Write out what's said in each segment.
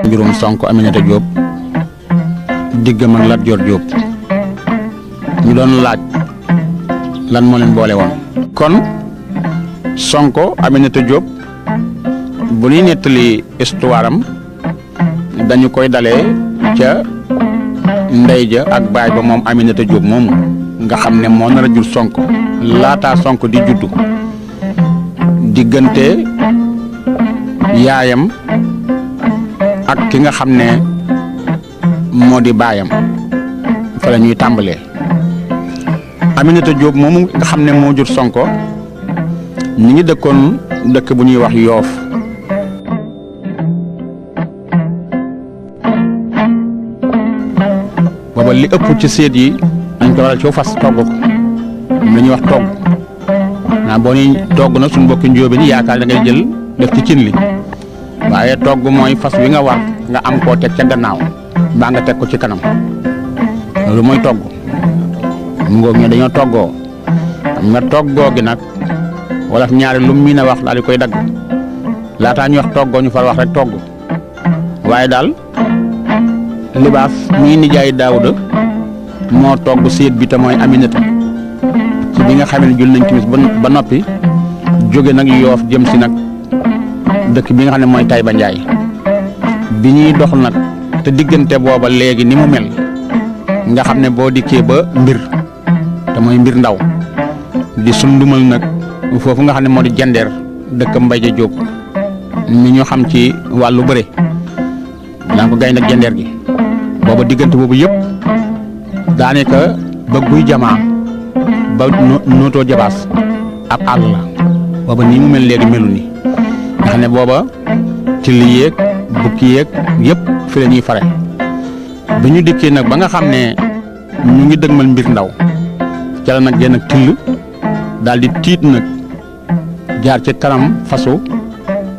mbirum Sonko Aminata Diop diggam ak Lat Dior Diop ñu doon laaj lan moo leen boole woon. kon Sonko Aminata Diop bu ñuy nettali histoire am dañu koy dalee ca ndey ja ak baay ba moom Aminata Diop moomu nga xam ne moo nar a jur Sonko laataa Sonko di juddu diggante yaayam ak ki nga xam ne moo di baayam fa la ñuy tàmbalee. Aminata Diop moomu nga xam ne moo jur Sonko ñi ngi dëkkoon dëkk bu ñuy wax Yoof booba li ëpp ci seet yi dañ ko waral ci fas togg ko la ñuy wax togg naa boo ñuy togg na suñu mbokki njóobe ni yaakaar da ngay jël def ci cin li waaye togg mooy fas wi nga war nga am koo teg ca gannaaw baa nga teg ko ci kanam loolu mooy togg mu ngoog ñe dañoo toggoo xam nga toggoo gi nag wala ñaari lu miin a wax daal di koy dagg laataa ñu wax toggoo ñu far wax rek togg waaye daal libaas muy nijaay Daawuda moo togg séet bi te mooy Aminata ci bi nga xam ne jul nañ timis ba noppi jóge nag Yoof jëm si nag dëkk bi nga xam ne mooy Tayba Njaay bi ñuy dox nag te diggante booba léegi ni mu mel nga xam ne boo dikkee ba mbir te mooy mbir ndaw di sundumal nag foofu nga xam ne moo di jandeer dëkk Mbay Ja Jóob ni ñu xam ci wàllu bëre daan ko gaynde ak jandeer gi booba diggante boobu yëpp daanaka ba guy jamaa ba nootoo jabaas ab àll la booba nii mu mel léegi melu ni nga xam ne booba till yéeg bukki yéeg yëpp fi la ñuy fare bi ñu dikkee nag ba nga xam ne ñu ngi dëgmal mbir ndaw ca la nag genn ak till daal di tiit nag jaar ci kanam fasu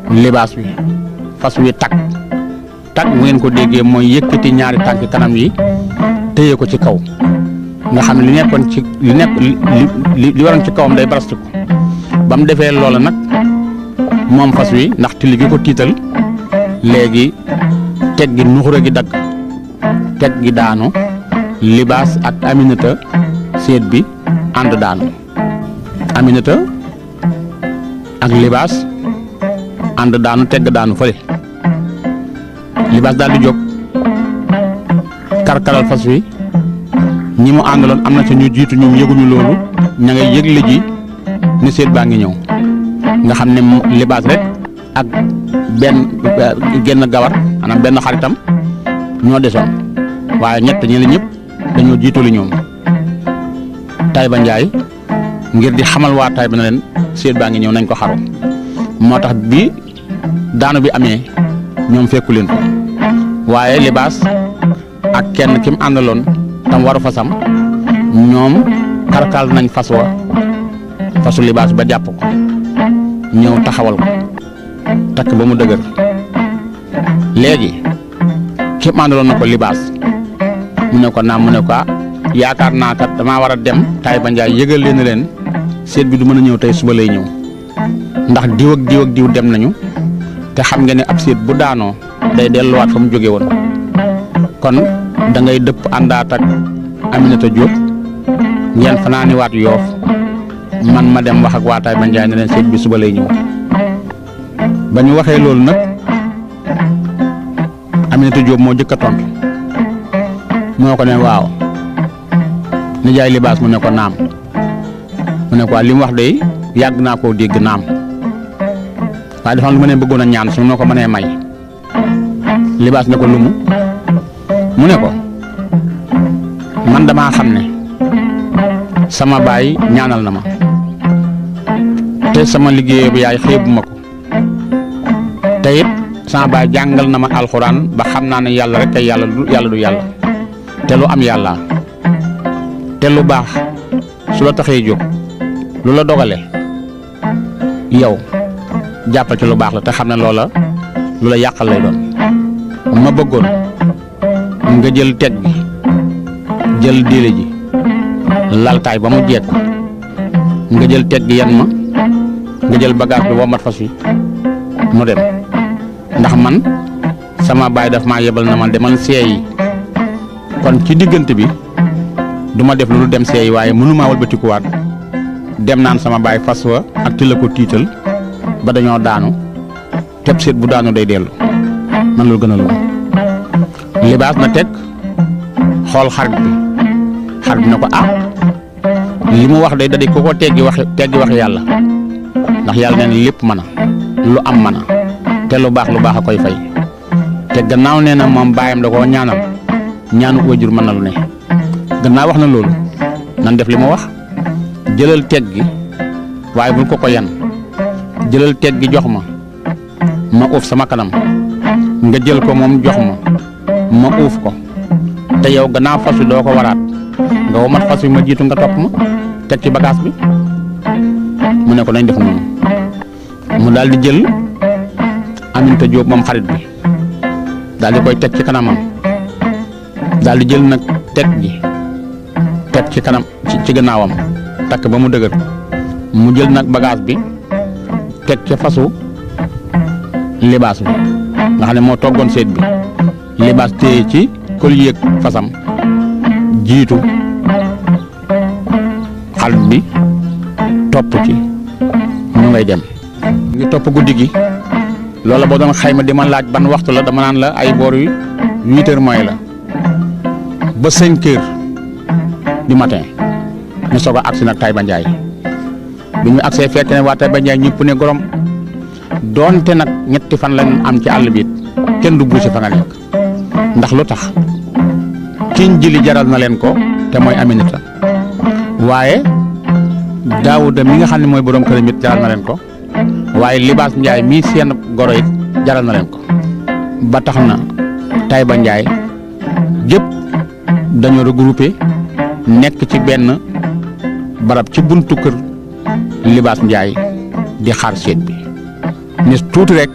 libaas wi fas wi tag bu ngeen ko déggee mooy yëkkati ñaari tànk kanam yi téye ko ci kaw nga xam ne li nekkoon ci li waroon ci kawam day barastiku ba mu defee loola nag moom fas wi ndax till gi ko tiital léegi teg gi nuxure gi dagg teg gi daanu libaas ak Aminata séet bi ànd daanu Aminata ak libaas ànd daanu tegg daanu fële libaas daal di jóg karkaral fas wi ñi mu àndaloon am na ci ñu jiitu ñoom yëguñu loolu ña ngay yëgle ji ni séet baa ngi ñëw nga xam ne libaas rek ak benn genn gawar maanaam benn xaritam ñoo desoon waaye ñett ñi la ñëpp dañoo jiituli ñoom Tayba Njaay ngir di xamal waa Tayba na leen séet baa ngi ñëw nañ ko xaru moo tax bi daanu bi amee ñoom fekku leen ko waaye libaas ak kenn ki mu àndaloon tam waru fasam ñoom karkal nañ fas wa fasu libaas ba jàpp ko ñëw taxawal ko takk ba mu dëgër léegi ki mu àndaloon na ko libaas mu ne ko naam mu ne ko yaakaar naa kat damaa war a dem Tayba Njaay yëgal leen leen séet bi du mën a ñëw tey suba lay ñëw ndax diw ak diw ak diw dem nañu te xam nga ne ab séet bu daanoo day delluwaat fa mu jóge woon kon da ngay dëpp àndaat ak Aminata Diop ngeen fanaaniwaat Yoof man ma dem wax ak waa Tayba Njaay ne leen séet bi suba lay ñëw ba ñu waxee loolu nag Aminata Diop moo jëkk a tontu moo ko ne waaw nijaay libaas mu ne ko naam mu ne ko li mu wax de yàgg naa koo dégg naam waaye dafa am lu ma ne bëggoon a ñaan su ma ko mënee may libaas ne ko lumu mu ne ko man damaa xam ne sama baay ñaanal na ma te sama liggéey bi yaay xeebu ma ko te it sama baay jàngal na ma alxuraan ba xam naa ne yàlla rek kay yàlla du yàlla te lu am yàlla te lu baax su la taxee jóg lu la dogale yow jàppal ci lu baax la te xam ne loola lu la yàqal lay doon ma bëggoon nga jël teg bi jël déele ji laltaay ba mu jekk nga jël teg gi yan ma nga jël bagage bi womat fas wi mu dem ndax man sama baay daf maa yebal na ma demal seeyi kon ci diggante bi du ma def lu dem seeyi waaye mënumaa walbatikuwaat dem naan sama baay fas wa ak ti la ko tiital ba dañoo daanu teb seet bu daanu day dellu man loolu gën a lool libaas na teg xool xarit bi na ko li mu wax day da di ko teggi wax yàlla ndax yàlla nee na lépp mën a lu am mën a te lu baax a koy fay te gannaaw nee na moom baayam da koo ñaanal ñaanu wajur mën na lu ne gannaaw wax na loolu nan def li mu wax jëlal teg gi waaye bul ko yan jëlal teg gi jox ma uuf sama kanam nga jël ko moom jox ma uuf ko te yow gannaaw fas wi doo ko waraat nga womat fas wi ma jiitu nga topp ma teg ci bagage bi mu ne ko nañ def noonu mu daal di jël Aminta Jóob moom xarit bi daal di koy teg ci kanamam daal di jël nag teg gi teg ci kanam ci gannaawam takk ba mu dëgër mu jël nag bagage bi teg ca fasu libaas bi nga xam ne moo toggoon seet bi libaas téye ci kol yéeg fasam jiitu xarit bi topp ci ñu ngay dem ngi topp guddi gi loola boo doon xayma di ma laaj ban waxtu la dama naan la ay boor yu 8 heures mooy la ba 5 heures du matin ñu soog a agsi nag Taïba Ndiaye bi ñu agsee fekk ne waa Taïba Ndiaye ñëpp ne gorom doonte nag ñetti fan lañ am ci àll bi kenn du buusi fa nga nekk ndax lu tax kiñ jili jaral na leen ko te mooy Aminata waaye Daawuda mi nga xam ne mooy borom këram it jaral na leen ko waaye Libaas Njaay mii seen goro it jaral na leen ko ba tax na Taïba Ndiaye gépp dañoo regroupé nekk ci benn barab ci buntu kër Libaas Njaay di xaar seet bi ne tuuti rek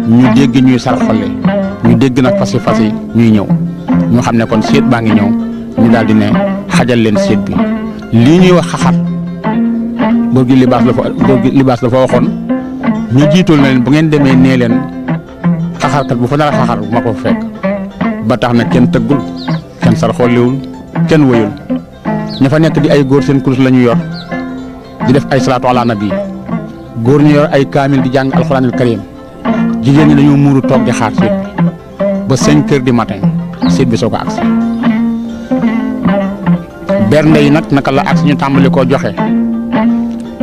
ñu dégg ñuy sar xolle ñu dégg nag fas yi ñuy ñëw ñu xam ne kon seet baa ngi ñëw ñu daal di ne xajal leen seet bi lii ñuy wax xaxar góor gi libaas la fa waxoon ñu jiitul na leen bu ngeen demee nee leen xaxarkat bu fa nar a xaxar bu ma ko fekk ba tax na kenn tëggul kenn sar xollewul kenn wëyul ña fa nekk di ay góor seen kurus la ñu yor di def ay salaatu ala nabi góor ñu yor ay kaamil di jàng alxuraanil karim jigéen ñi dañoo muuru toog di xaar seet bi ba 5 heures du matin seet bi soo ko agsi bernde yi nag naka la agsi ñu tàmbali koo joxe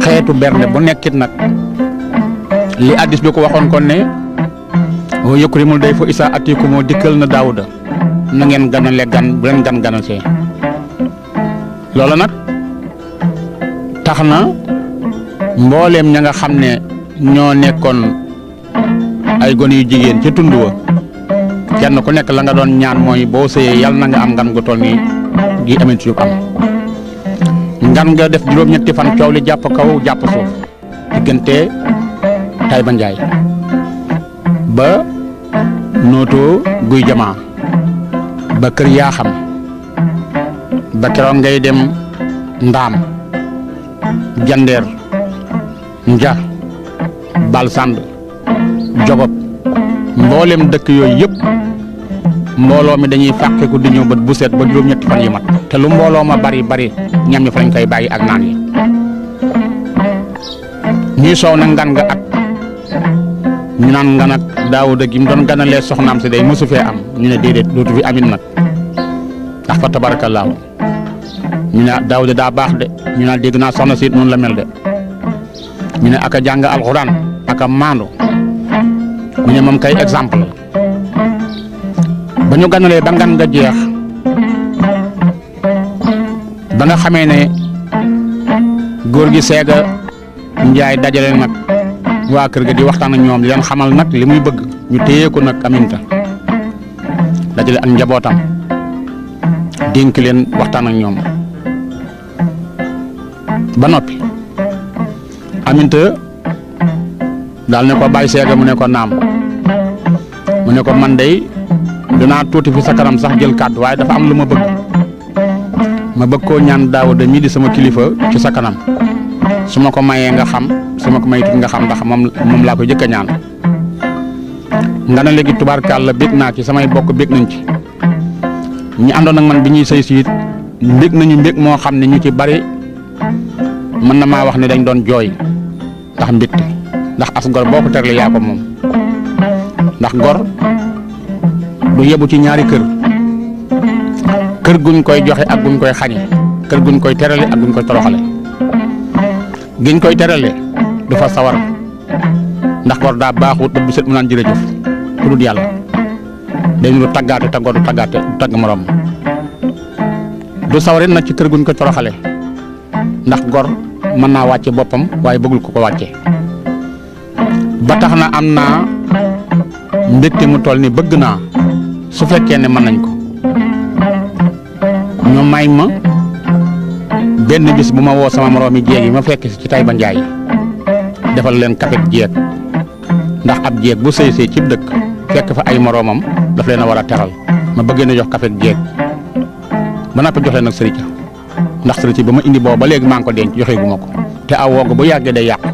xeetu bernde bu nekkit nag li addis bi ko waxoon kon ne o yukrimul day fa isa atiku moo dikkal na Daawuda na ngeen ganale gan bu leen ganal see loola nag tax na mbooleem ña nga xam ne ñoo nekkoon ay gone yu jigéen ca tund wa kenn ku nekk la nga doon ñaan mooy boo sëyee yàlla na nga am ngan gu toll nii gi Aminata Jóob am ngan nga def juróom-ñetti fan coow li jàpp kaw jàpp suuf diggante Taïba Ndiaye ba nootoo guy jamaa ba kër yaa xam ba keroog ngay dem ndaam jandeer nja bal sand jogob mboolem dëkk yooyu yëpp mbooloo mi dañuy fàqeeku di ñëw bët bu set ba juróom-ñetti fan yi mat te lu mbooloo ma bari ñam ñi fa lañ koy bàyyi ak naan yi ñuy soow na ngan nga at ñu naan ngan ak Daawuda gi mu doon ganalee soxnaam si day mësu fee am ñu ne déedéet dootu fi amit nag ndax fa tabarakallaahu ñu ne Daawuda daa baax de ñu naan dégg naa soxna si noonu la mel de ñu ne aka jàng alxuraan aka maandu ñu ne moom kay exemple ba ñu ganalee ba ngan nga jeex ba nga xamee ne góor gi Seega Njaay dajale nag waa kër ga di waxtaan ak ñoom di leen xamal nag li muy bëgg ñu téye ko nag Aminata dajale ak njabootam dénk leen waxtaan ak ñoom ba noppi Aminata daal ne ko bàyyi Seega mu ne ko naam mu ne ko man dey dinaa tuuti fi sa kanam sax jël kàddu waaye dafa am lu ma bëgg koo ñaan Daawuda mii di sama kilifa ci sa kanam su ma ko mayee nga xam su ma ko maytut nga xam ndax moom laa ko jëkk a ñaan nga ne léegi tubaarkàlla bég naa ci samay bokk bég nañ ci ñi àndoon ak man bi ñuy sëy si it mbég nañu mbég moo xam ne ñu ci bari mën na maa wax ne dañ doon jooy ndax mbégte ndax as gor boo ko terle yaa ko moom ndax gor du yebu ci ñaari kër guñ koy joxe ak guñ koy xañe kër guñ koy terale ak guñ koy toroxale giñ koy terale du fa sawar ndax gor daa baaxut ba bu set mu naan jërëjëf ku dul yàlla dañu lu taggaate te gor du taggaate du tagg morom du sawarit nag ci kër guñ koy toroxale ndax gor mën naa wàcce boppam waaye bëggul ko ko wàcce ba tax na am naa mbégte mu toll ni bëgg naa su fekkee ne mën nañ ko ñu may ma benn bis bu ma woo sama moroomi jéeg yi ma fekk ci Taïba Ndiaye defal leen kafek jéeg ndax ab jéeg bu sëy sëy cib dëkk fekk fa ay moroomam daf leen a war a teral ma bëggee na jox kafek jéeg ba noppi jox leen nag sërica ndax sërica ba ma indi boobu ba léegi maa ngi ko denc joxe gu ma ko te aw woogu bu yàggee day yàqu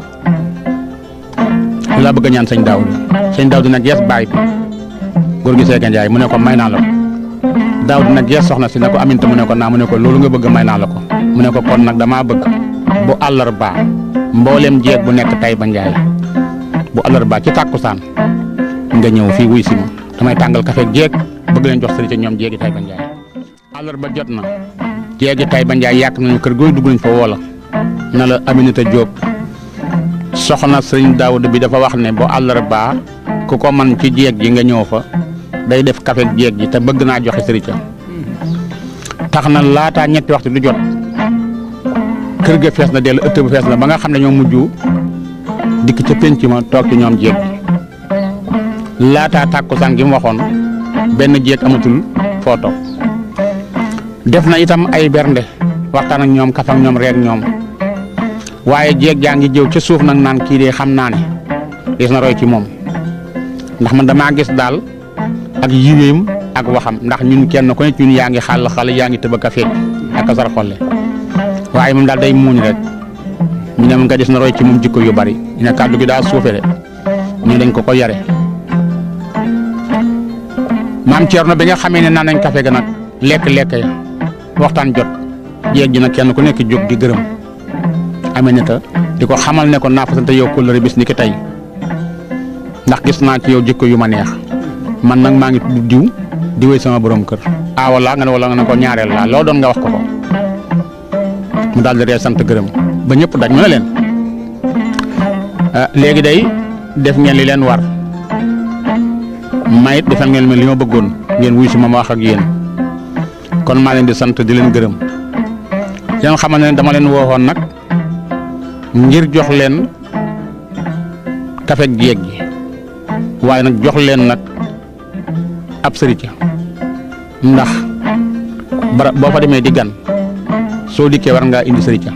li laa bëgg a ñaan sëñ Daawdu nag yees baay bi góor gi Seega Njaay mu ne ko may naa la ko Daawdu nag yees soxna si ne ko Aminta mu ne ko naa mu ne ko loolu nga bëgg may naa la ko mu ne ko kon nag damaa bëgg bu àllarbaa mboolem jeeg bu nekk Taïba Ndiaye bu àllarbaa ci tàkkusaan nga ñëw fii wuy si ma damay tàngal kafe jeeg bëgg leen jox sëriñ ñoom jeegi Taïba Ndiaye àllarba jot na jeegi Taïba Ndiaye yàq nañu kër gooy dugg nañ fa woola na la Aminata Diop soxna sëriñ Daawuda bi dafa wax ne bu àllarbaa ku ko man ci jeeg ji nga ñëw fa day def kafe jeeg ji te bëgg naa joxe sëriñ tax na laataa ñetti waxtu du jot kër ga fees na dellu ëtt bu fees na ba nga xam ne ñoo mujj dikk ca penc ma toog ci ñoom jéeg laataa tàkkusaan gi mu waxoon benn jéeg amatul foo toog def na itam ay bernde waxtaan ak ñoom kaf ak ñoom reeg ñoom waaye jéeg jaa ngi jëw ca suuf nag naan kii de xam naa ne des na roy ci moom ndax man damaa gis daal ak yiwéem ak waxam ndax ñun kenn ku ne ñun yaa ngi xàll xale yaa ngi tëb a feej ak a sar xolle waaye moom daal day muuñ rek ñu ne nga des na roy ci moom jikko yu bari ñu ne kàddu gi daa suufe de ñu dañ ko yare maam Thierno bi nga xamee ne naan nañ kafe ga nag lekk ya waxtaan jot jeeg ji nag kenn ku nekk jóg di gërëm Aminata di ko xamal ne ko naa fasante yow kóllëre bis ni ki tey ndax gis naa ci yow jikko yu ma neex man nag maa ngi tudd diw di wéy sama borom kër wala nga ne wala nga ne ko ñaareel laa loo doon nga wax ko mu daal di ree sant gërëm ba ñëpp daj mu ne leen léegi day def ngeen li leen war mayit defal ngeen li ma bëggoon ngeen wuy si ma wax ak yéen kon maa leen di sant di leen gërëm leen xamal ne dama leen wooxoon nag ngir jox leen kafek jeeg gi waaye nag jox leen nag ab sërica ndax bara boo fa demee di gan soo dikkee war ngaa indi sërica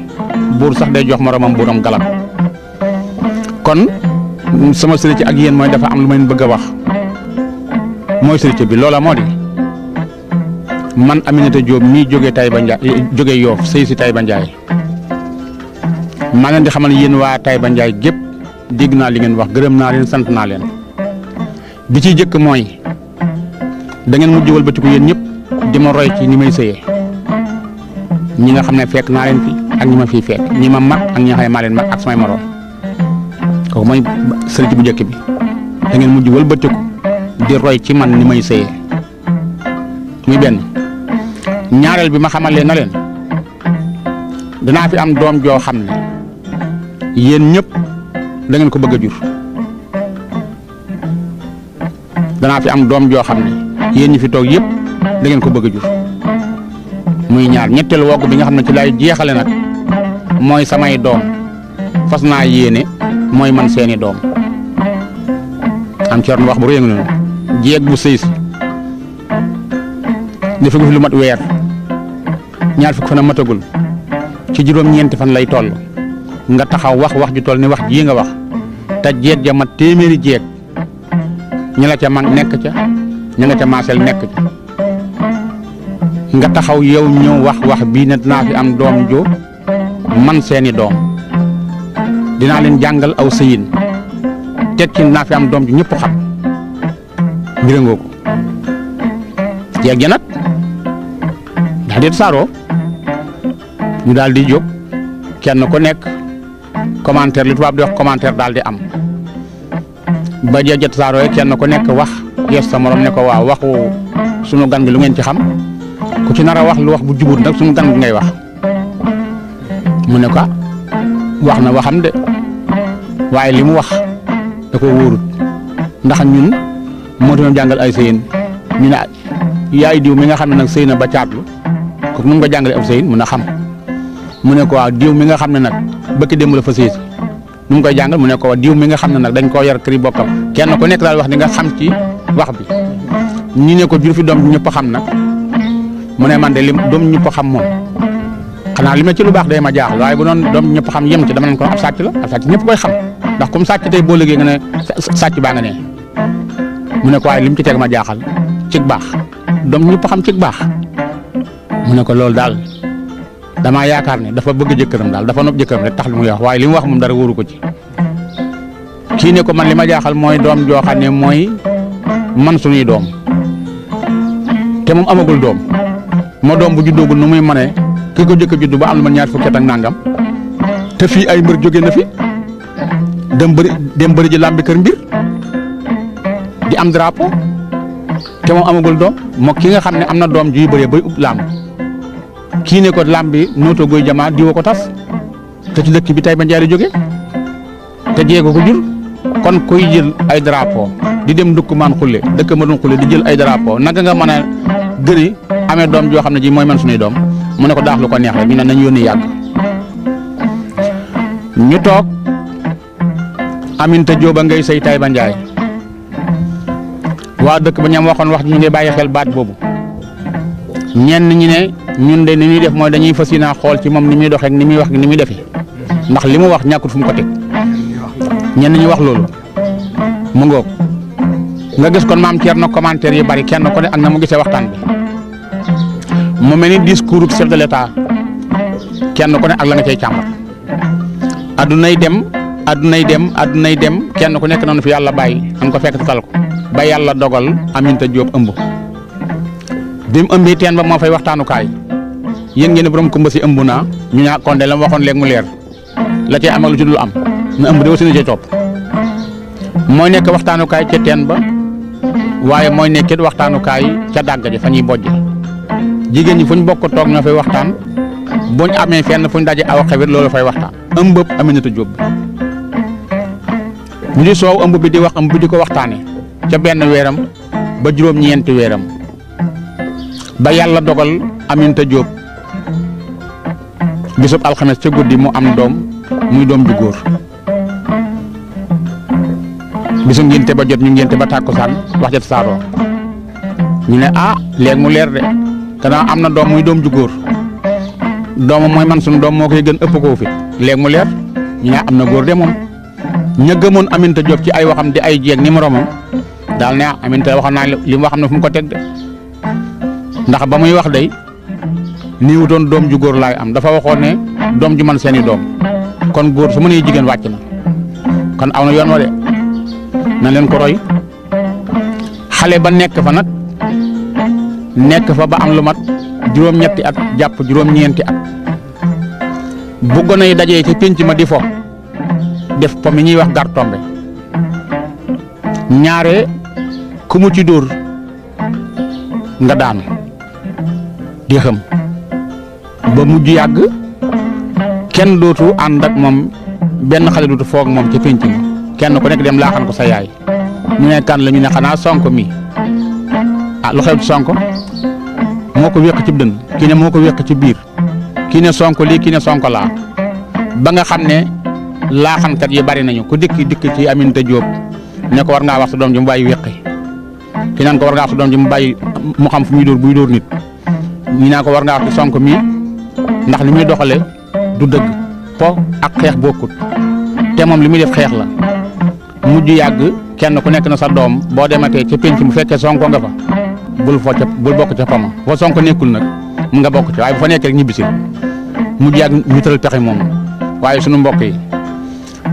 buur sax day jox moromam buuram galab kon sama sërica ak yéen mooy dafa am lu ma leen bëgg a wax mooy sërica bi loola moo di man Aminata Diop mii jógee Taïba Ndiaye jógee Yoof sëy si Taïba Ndiaye maa leen di xamal yéen waa Taïba Ndiaye gépp dégg naa li ngeen wax gërëm naa leen sant naa leen bi ci jëkk mooy da ngeen mujj wëlbatiku yéen ñëpp di ma roy ci ni may sëyee ñi nga xam ne fekk naa leen fi ak ñi ma fii fekk ñi ma mag ak ñi nga xam ne maa leen mag ak samay moroom kooku mooy sëriñ bu njëkk bi da ngeen mujj wëlbatiku di roy ci man ni may sëyee muy benn ñaareel bi ma xamal leen na leen danaa fi am doom joo xam ne yéen ñëpp da ngeen ko bëgg a jur danaa fi am doom joo xam ne yéen ñi fi toog yëpp da ngeen ko bëgg a jur muy ñaar ñetteelu wogg bi nga xam ne ci laay jeexale nag mooy samay doom fas naa yéene mooy man seeni doom am Thierno wax bu rëy nga noonu jeeg bu sëy si dafa fi lu mat weer ñaar fukk fan a matagul ci juróom-ñeenti fan lay toll nga taxaw wax ju toll ni wax jii nga wax te jeeg ja mat téeméeri jeeg ñi la ca man nekk ca ña nga ca maasel nekk ca nga taxaw yow ñëw wax bii ne dinaa fi am doom jo man seeni doom dinaa leen jàngal aw sëyin teg ci dinaa fi am doom ju ñëpp xam mbir ngoo ko jeeg ja nag ndax di tasaaroo ñu daal di jóg kenn ku nekk commentaire li tubaab di wax commentaire daal di am ba jeeg ja tasaaroo kenn ku nekk wax yees sa morom ne ko waaw waxu sunu gan gi lu ngeen ci xam ku ci nar a wax lu wax bu jubut nag sunu gan gi ngay wax mu ne ko wax na waxam de waaye li mu wax da ko wóorut ndax ñun moo tax jàngal ay sëyin ñu ne yaay diw mi nga xam ne nag sëy na ba caatlu ko mun nga jàngale ab sëyin mun a xam mu ne ko waaw diw mi nga xam ne nag bëkk démb la fa sëy si nu mu koy jàngal mu ne ko waaw diw mi nga xam ne nag dañ koo yar këri bokkam kenn ku nekk daal wax ni nga xam ci wax bi ñu ne ko jur fi doom ñëpp xam nag mu ne man de lim doom ñëpp xam moom xanaa li ma ci lu baax day ma jaaxal waaye bu doon doom ñëpp xam yem ci dama leen ko ab sàcc la ab sàcc ñëpp koy xam ndax comme sàcc tey boo liggéey nga ne sàcc baa nga ne mu ne ko waaye lim ci teg ma jaaxal cig baax doom ñëpp xam cig baax mu ne ko loolu daal damaa yaakaar ne dafa bëgg jëkkëram daal dafa nopp jëkkëram rek tax lu muy wax waaye li mu wax moom dara wóoru ko ci kii ne ko man li ma jaaxal mooy doom joo xam ne mooy man suñuy doom te moom amagul doom moo doom bu juddoogul nu muy mënee ki ko jëkk juddu ba am lu ma ñaar fukki at ak nangam te fii ay mbër jóge na fi dem bëri ji làmbi kër mbir di am drapeau te moom amagul doom moo ki nga xam ne am na doom juy bëree bay ub làmb kii ne ko làmb bi nootoo goy jamaa diwa ko tas te ci dëkk bi Taïba Ndiaye la jóge te jéego ko jur kon kuy jël ay drapeau di dem ndukk maan xulle dëkk ma doon xulle di jël ay drapeau naka nga mën a gëne amee doom joo xam ne ji mooy man suñuy doom mu ne ko daax lu ko neex rek ñu ne nañ yónni yàgg ñu toog Aminta Jóoba ngay sëy Taïba Ndiaye waa dëkk ba ñam waxoon wax ñu ngi bàyyi xel baat boobu ñenn ñi ne ñun de ni ñuy def mooy dañuy fas yéene xool ci moom ni muy doxee ak ni muy wax ni muy defee ndax li mu wax ñàkkut fu mu ko teg ñenn ñi wax loolu mu ngoog nga gis kon maam Thierno commentaire yi bari kenn ko ne ak na mu gisee waxtaan bi mu mel ni discours du chef de l'État kenn ku ne ak la nga cay càmbar addunay dem kenn ku nekk noonu fi yàlla bàyyi an ko fekk tal ko ba yàlla dogal Aminta Diop ëmb bi mu ëmbee teen ba moo fay waxtaanukaay yéen ngeen borom kumba si ëmb naa ñu ñaa kon de la waxoon léegi mu leer la cay am ak lu ci dul am na ëmb de aussi na cay topp mooy nekk waxtaanukaay ca teen ba waaye mooy nekkit waxtaanukaay ca dàgg ji fa ñuy bojje jigéen ñi fuñ bokk toog ñoo fay waxtaan buñ amee fenn fuñ daje aw xewit loolu fay waxtaan ëmbëb Aminata Diop ñu di soow ëmb bi di wax ëmb bi di ko waxtaane ca benn weeram ba juróom-ñeenti weeram ba yàlla dogal Aminata Diop bisub alxames ca guddi mu am doom muy doom ju góor bisu ngénte ba jot ñu ngénte ba tàkkusaan wax ja tasaaroo ñu ne léegi mu leer de gannaaw am na doom muy doom ju góor doomam mooy man suñu doom moo koy gën ëpp koo fi léegi mu leer ñu ne am na góor de moom ña gëmoon Aminata Diop ci ay waxam di ay jeeg ni mu romam daal ne Aminata waxoon naa li mu waxam ne fu mu ko teg de ndax ba muy wax day niwutoon doom ju góor laay am dafa waxoon ne doom ju man seeni doom kon góor su ma nee jigéen wàcc na kon aw na yoon wa de na leen ko roy xale ba nekk fa nag nekk fa ba am lu mat juróom-ñetti at jàpp juróom-ñeenti at bu gone yi dajee ci pénc ma di fo def po mi ñuy wax gar tombe ñaare ku mu ci dóor nga daanu di xam ba mujj yàgg kenn dootu ànd ak moom benn xale dootu foog moom ci pénc ma kenn ku nekk dem laaxan ko sa yaay ñu ne kan la ñu ne xanaa Sonko mi lu xew ci Sonko moo ko wéq ci dënn kii ne moo ko wéq ci biir kii ne Sonko lii kii ne Sonko laa ba nga xam ne laaxankat yi bari nañu ku dikk ci Aminata Diop ne ko war ngaa wax sa doom ji mu bàyyi wéqi ki naan ko war ngaa wax sa doom ji mu bàyyi mu xam fu muy dóor buy dóor nit ñi naan ko war ngaa wax ci Sonko mi ndax li muy doxale du dëgg po ak xeex bokkut te moom li muy def xeex la mujj yàgg kenn ku nekk na sa doom boo dematee ca penc mu fekkee Sonko nga fa bul bokk ca pama foo Sonko nekkul nag mu nga bokk ci waaye bu fa nekkee rek ñibbisil mujj yàgg ñu tëral pexe moom waaye sunu mbokk yi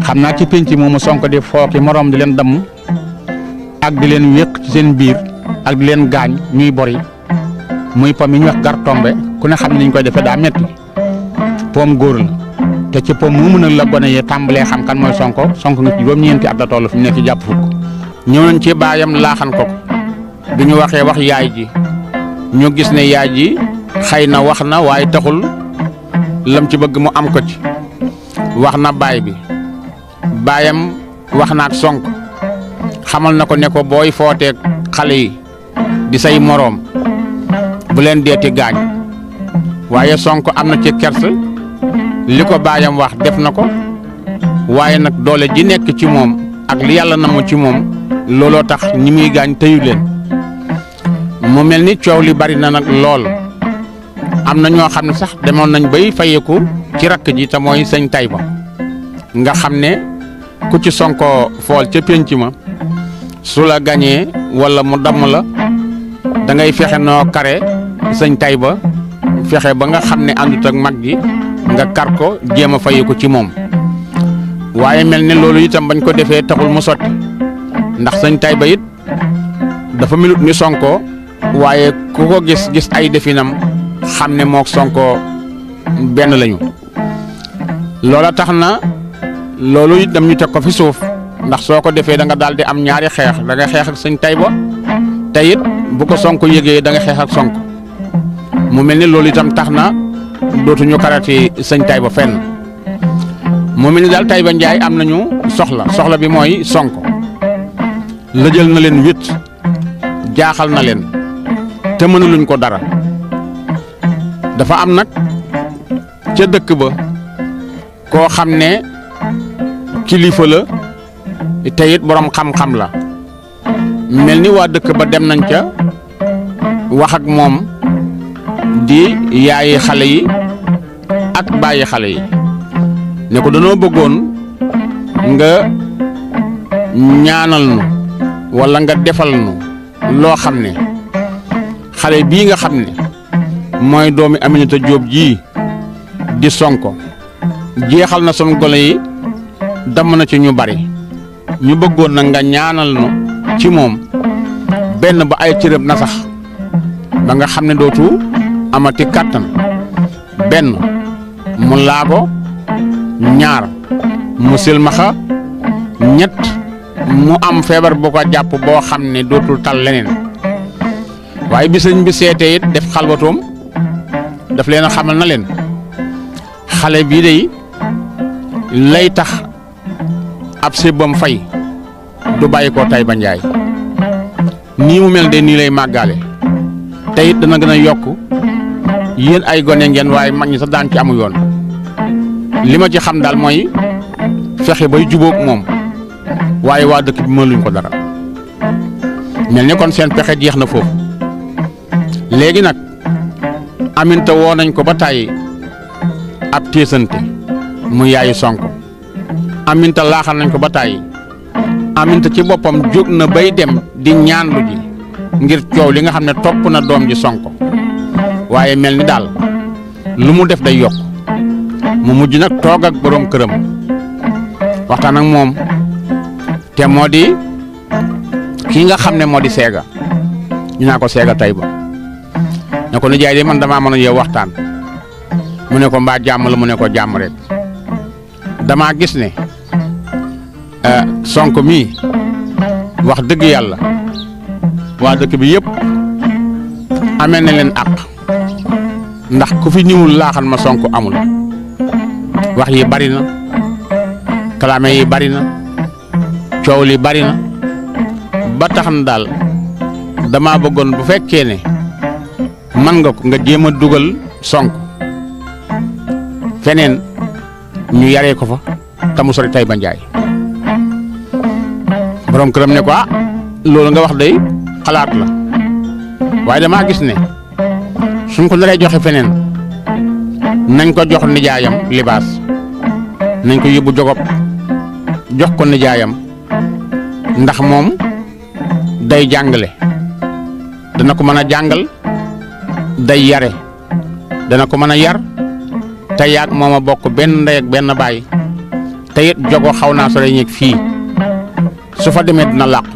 xam naa ci penc moomu Sonko di fooki moroom di leen damm ak di leen wéq ci seen biir ak di leen gaañ ñuy bori muy pom yi ñuy wax gar tombe ku ne xam ne niñ koy defee daa metti pom góor la te ci pom mu mën a la gone yi tàmbalee xam kan mooy Sonko nga ci juróom-ñeenti at la toll fi mu nekk jàpp fukk ñëw nañ ci baayam laaxan ko bi ñu waxee wax yaay ji ñu gis ne yaay ji xëy na wax na waaye taxul lam ci bëgg mu am ko ci wax na baay bi baayam wax na ak Sonko xamal na ko ne ko booy footeeg xale yi di say moroom bu leen deeti gaañ waaye Sonko am na ci kersa li ko baayam wax def na ko waaye nag doole ji nekk ci moom ak li yàlla namu ci moom looloo tax ñi muy gaañ tëyu leen mu mel ni coow li bari na nag lool am na ñoo xam ne sax demoon nañ bay fayeku ci rakk ji te mooy sëñ Tayba nga xam ne ku ci Sonko fool ca pénc ma su la gañee wala mu damm la da ngay fexe noo kare sëñ Tayba fexe ba nga xam ne àndut ak mag gi nga kar ko jéem a fayeku ci moom waaye mel ne loolu itam bañ ko defee taxul mu sotti ndax sëñ Tayba it dafa melut ni Sonko waaye ku ko gis ay definam xam ne mook Sonko benn lañu loola tax na loolu it dam ñu teg ko fi suuf ndax soo ko defee da nga daal di am ñaari xeex da nga xeex ak sëñ Tayba te it bu ko Sonko yëgee da nga xeex ak Sonko mu mel ni loolu itam tax na dootuñu karati sëñ Tayba fenn mu mel ni daal Tayba Ndiaye am nañu soxla bi mooy Sonko lëjal na leen wét jaaxal na leen te mënuluñ ko dara dafa am nag ca dëkk ba koo xam ne kilifa la te it borom xam-xam la mel ni waa dëkk ba dem nañ ca wax ak moom di yaayi xale yi ak bàyyi xale yi ne ko danoo bëggoon nga ñaanal nu walla nga defal nu loo xam ne xale bii nga xam ne mooy doomi Aminata Jóob ji di Sonko jeexal na sunu gone yi damm na ci ñu bari ñu bëggoon na nga ñaanal nu ci moom benn ba ay cërëb na sax ba nga xam ne dootu amati kàttan benn mu laago ñaar mu silmaxa ñett mu am feebar bu ko jàpp boo xam ne dootul tal leneen waaye bi sëñ bi seetee it def xalwatoom daf leen a xamal na leen xale bii day lay tax ab sébbam fay du bàyyi ko Tayba Ndiaye nii mu mel de nii lay màggaale te it dana gën a yokk yéen ay gone ngeen waaye mag ñi sax daan ci amu yoon li ma ci xam daal mooy fexe bay jubóog moom waaye waa dëkk bi mënuñ ko dara mel ni kon seen pexe jeex na foofu léegi nag Aminta woo nañ ko ba tàyyi ab téesante mu yaayu Sonko Aminta laaxal nañ ko ba tàyyi Aminta ci boppam jóg na bay dem di ñaanlu ji ngir coow li nga xam ne topp na doom ji Sonko waaye mel ni daal lu mu def day yokk mu mujj nag toog ak borom këram waxtaan ak moom te moo di kii nga xam ne moo di Séga ñu naa ko Séga Tayba ne ko nijaay de man damaa mën a yow waxtaan mu ne ko mbaa jàmm la mu ne ko jàmm rek damaa gis ne Sonko mii wax dëgg yàlla waa dëkk bi yëpp amee na leen àq ndax ku fi ñëwul laaxal ma Sonko amul wax yi bari na kalaame yi bari na coow li bari na ba tax na daal dama bëggoon bu fekkee ne man nga ko nga jéem a dugal Sonko feneen ñu yaree ko fa te mu sori Tayba Ndiaye borom këram ne ko loolu nga wax day xalaat la waaye damaa gis ne suñ ko naree joxe feneen nañ ko jox nijaayam libaas nañ ko yóbbu jogob jox ko nijaayam ndax moom day jàngale dana ko mën a jàngal day yare dana ko mën a yar te yaag moom a bokk benn ndey ak benn baay te it jogo xaw naa sore ñeeg fii su fa demee dina làqu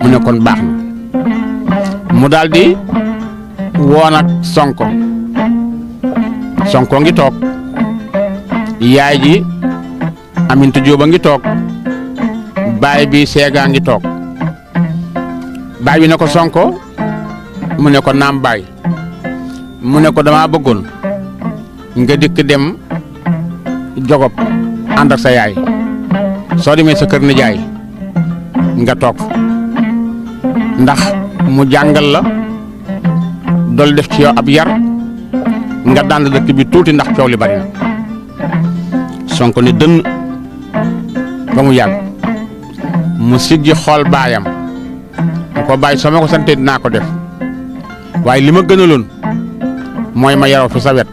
mu ne kon baax na mu daldi woon ak Sonko ngi toog yaay ji Aminta Jóob a ngi toog baay bi Seega ngi toog baay bi ne ko Sonko mu ne ko naam baay mu ne ko dama bëggoon nga dikk dem Jogob ànd ak sa yaay soo demee sa kër nijaay nga toog ndax mu jàngal la dool def ci yow ab yar nga dànd dëkk bi tuuti ndax coow li bari na Sonko ni dënn ba mu yàgg mu siggi xool baayam mu ko bàyyi soo ma ko sante dinaa ko def waaye li ma gënaloon mooy ma yaroo fi sa wet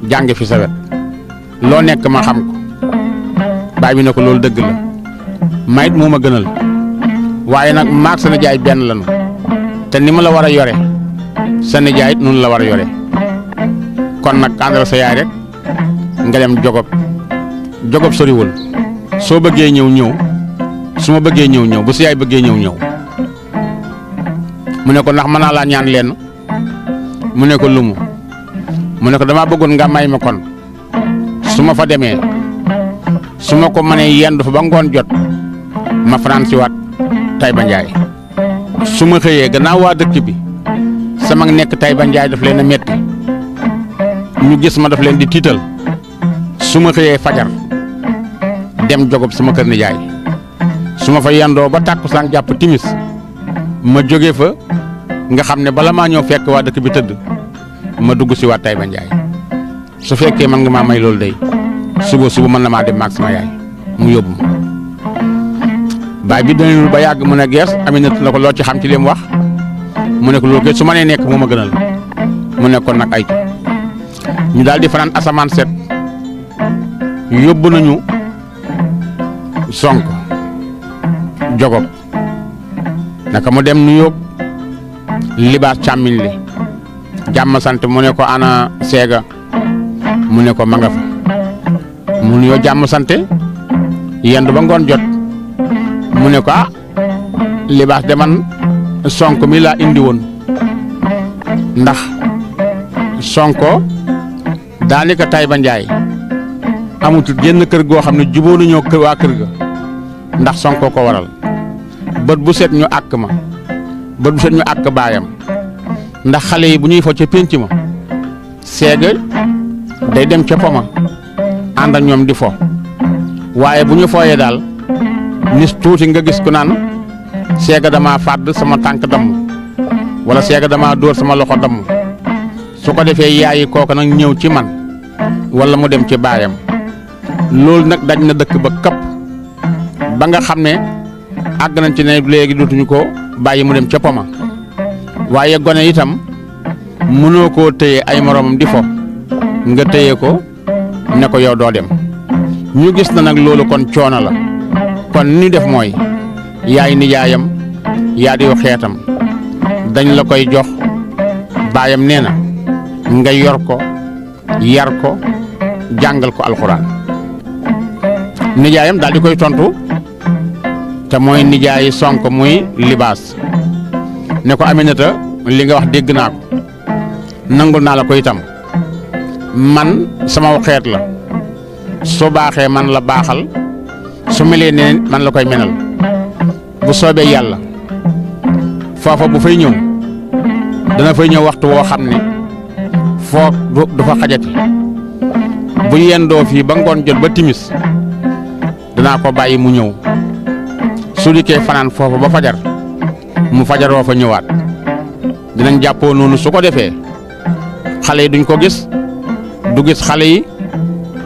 jànge fi sa wet loo nekk ma xam ko baay bi ne ko loolu dëgg la mayit moo ma gënal waaye nag maag sa nijaay benn lanu te ni ma la war a yore sa nijaay it noonu la war a yore kon nag àndal sa yaay rek nga dem Jogob soriwul soo bëggee ñëw su ma bëggee ñëw bu sa yaay bëggee ñëw mu ne ko ndax mën naa laa ñaan leen mu ne ko lumu mu ne ko damaa bëggoon nga may ma kon su ma fa demee su ma ko mënee yendu fa ba ngoon jot ma fanaan si waat Taïba Ndiaye su ma xëyee gannaaw waa dëkk bi sama nekk Taïba Ndiaye daf leen a metti ñu gis ma daf leen di tiital su ma xëyee fajar dem Jogob sama kër nijaay su ma fa yendoo ba tàkkusaan jàpp timis ma jóge fa nga xam ne bala maa ñëw fekk waa dëkk bi tëdd ma dugg si waat Taïba Ndiaye su fekkee man nga maa may loolu day suba mën na maa dem maag sama yaay mu yóbbu ma baay bi dañu ba yàgg mu ne gees Aminata na ko loo ci xam ci li mu wax mu ne ko loolu kay su ma nee nekk moo ma gënal mu ne kon nag ay ñu daal di fanaan asamaan set yóbbu nañu Sonko Jogob naka mu dem nu yóbbu libaas càmmiñ li jàmm sant mu ne ko ana Seega mu ne ko ma nga fa mu nuyoo jàmm sante yendu ba ngoon jot mu ne ko libaas de man Sonko mi laa indi woon ndax Sonko daanaka Taïba Ndiaye amutul génn kër goo xam ne jubóo nañoo waa kër ga ndax Sonko ko waral bët bu set ñu àkk ma bët bu set ñu àkk baayam ndax xale yi bu ñuy fo ca pénc ma Seega day dem ca poma ànd ak ñoom di fo waaye bu ñu fooyee daal nis tuuti nga gis ku naan Seega dama fàdd sama tànk damm wala Seega dama dóor sama loxo damm su ko defee yaayi kooku nag ñëw ci man wala mu dem ci baayam loolu nag daj na dëkk ba kapp ba nga xam ne àgg nañ ci ne léegi dootuñu ko bàyyi mu dem ca poma waaye gone itam mënoo koo téye ay moroomam di fo nga téye ko ne ko yow doo dem ñu gis na nag loolu kon coono la kon ni def mooy yaay nijaayam yaa diw xeetam dañ la koy jox baayam nee na nga yor ko yar ko jàngal ko alxuraan nijaayam daal di koy tontu te mooy nijaayi Sonko muy libaas ne ko Aminata li nga wax dégg naa ko nangul naa la ko itam man sama xeet la su baaxee man la baaxal su melee ne man la koy menal bu soobee yàlla foofa bu fay ñëw dana fay ñëw waxtu woo xam ne foog du fa xajati bu yendoo fii ba ngoon jot ba timis danaa ko bàyyi mu ñëw su dikkee fanaan foofa ba fajar mu fajaroo fa ñëwaat dinañ jàppoo noonu su ko defee xale yi duñ ko gis du gis xale yi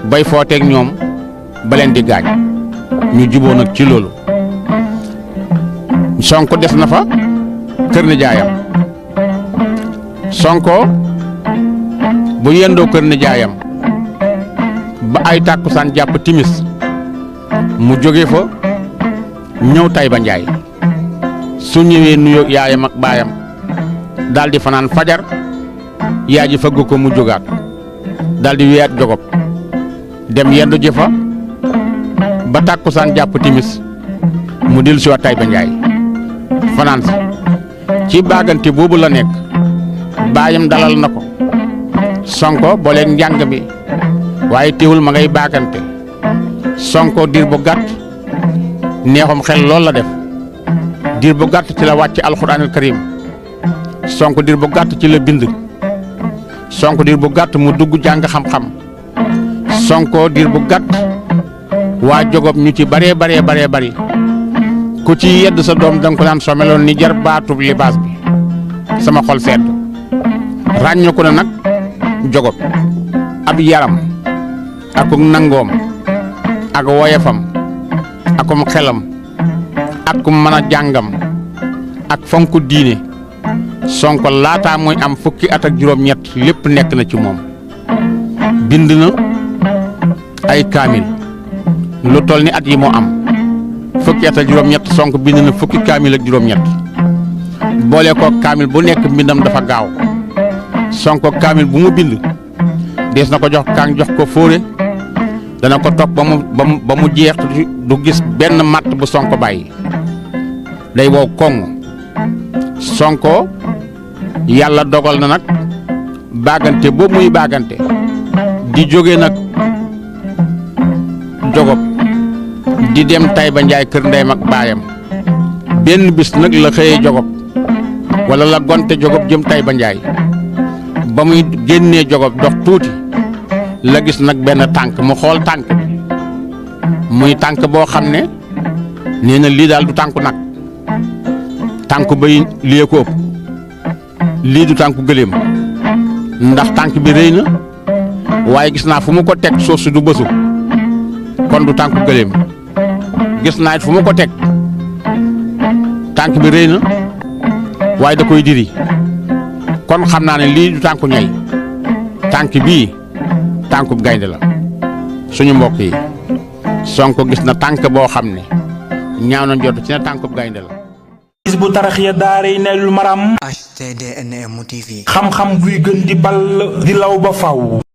bay footeeg ñoom ba leen di gaañ ñu juboo nag ci loolu Sonko des na fa kër nijaayam Sonko bu yendoo kër nijaayam ba ay tàkkusaan jàpp timis mu jóge fa ñëw Taïba Ndiaye su ñëwee nuyoo yaayam ak baayam daal di fanaan fajar yaay ji fëgg ko mu jógaat daal di weyaat Jogob dem yendu ji fa ba tàkkusaan jàpp timis mu dellu si waat Taïba Ndiaye fanaan si ci baagante boobu la nekk baayam dalal na ko Sonko booleeg njàng bi waaye teewul ma ngay baagante Sonko diir bu gàtt neexum xel loolu la def diir bu gàtt ci la wàcc alxuraanul karim Sonko diir bu gàtt ci la bind Sonko diir bu gàtt mu dugg jàng xam-xam Sonko diir bu gàtt waa jogob ñu ci baree bari ku ci yedd sa doom danga ko naan soo meloon ni jar baatub libaas bi sama xol sedd ràññu ko ne nag jogob ab yaram akuk nangoom ak woyefam akum xelam ak kum mën a jàngam ak fonku diine Sonko laataa muy am fukki at ak juróom-ñett lépp nekk na ci moom bind na ay kaamil lu toll ni at yi moo am fukki at ak juróom-ñett Sonko bind na fukki kaamil ak juróom-ñett boole ko kaamil bu nekk mbindam dafa gaaw Sonko kaamil bu mu bind dees na ko jox kaang jox ko fóore dana ko topp ba mu jeex du gis benn matt bu Sonko bàyyi day wow koŋ Sonko yàlla dogal na nag baagante boobu muy baagante di jóge nag jogob di dem Tayba Njaay kër ndeyam ak baayam benn bis nag la xëyee jogob wala la gonte jogob jëm Tayba Njaay ba muy génnee jogob dox tuuti la gis nag benn tànk mu xool tànk bi muy tànk boo xam ne nee na lii daal du tànku nag tànku bay lii ko ëpp lii du tànku gëléem ndax tànk bi rëy na waaye gis naa fu mu ko teg suuf si du bësu kon du tànku gëléem gis naa it fu mu ko teg tànk bi rëy na waaye da koy diri kon xam naa ne lii du tànku ñay tànk bii tànkub gaynde la suñu mbokk yi Sonko gis na tànk boo xam ne ñaaw na jot ci na tànkub gaynde la Hizbut Tarqiyyah daaray Naylul Maram HTDNM TV xam-xam buy gën di ball di law ba faw